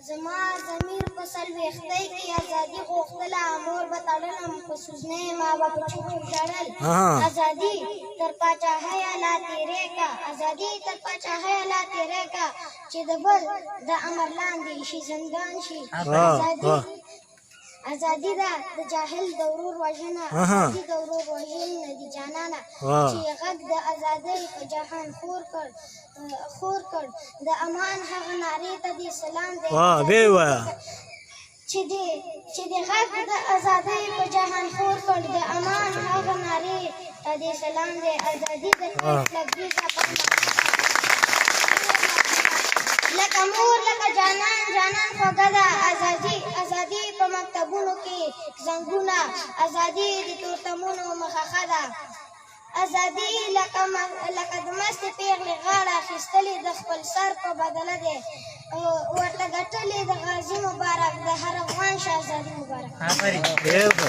زما ضمیر په څلوېښتۍ کې ازادي غوښتله، مور به تړلم په سوزنۍ، ما به په چیغو ژړل. ازادي تر پاچاهیه لا تېرې کا، ازادي تر پاچاهیه لا تېرې کا، چې د بل د امر لاندې شي زندان شي. ازادي ازادي ده د جاهل د ورور وژنه، ازادي د ورور وژل نه دي جانانه. چې غږ د ازادۍ په جهان خور کړ، خور کړ، د امان هغه نارې ته دې سلام دی. واه، به وایه. چې دې غږ د ازادۍ په جهان خور کړ، د امان هغه نارې ته دې سلام دی. ازادي د کیف لبریزه په لکه مور لکه جانان، جانان خوږه ده. ازادي ازادي په مکتبونو کې زنګونه، ازادي د تورتمونو مخه ښه ده. ازادي لکه د مستې پېغلې غاړه اخیستلې د خپل سر په بدله دی ورته ګټلې د غازي مبارک، د هر افغان شه ازادي مبارک. ډېر ښه.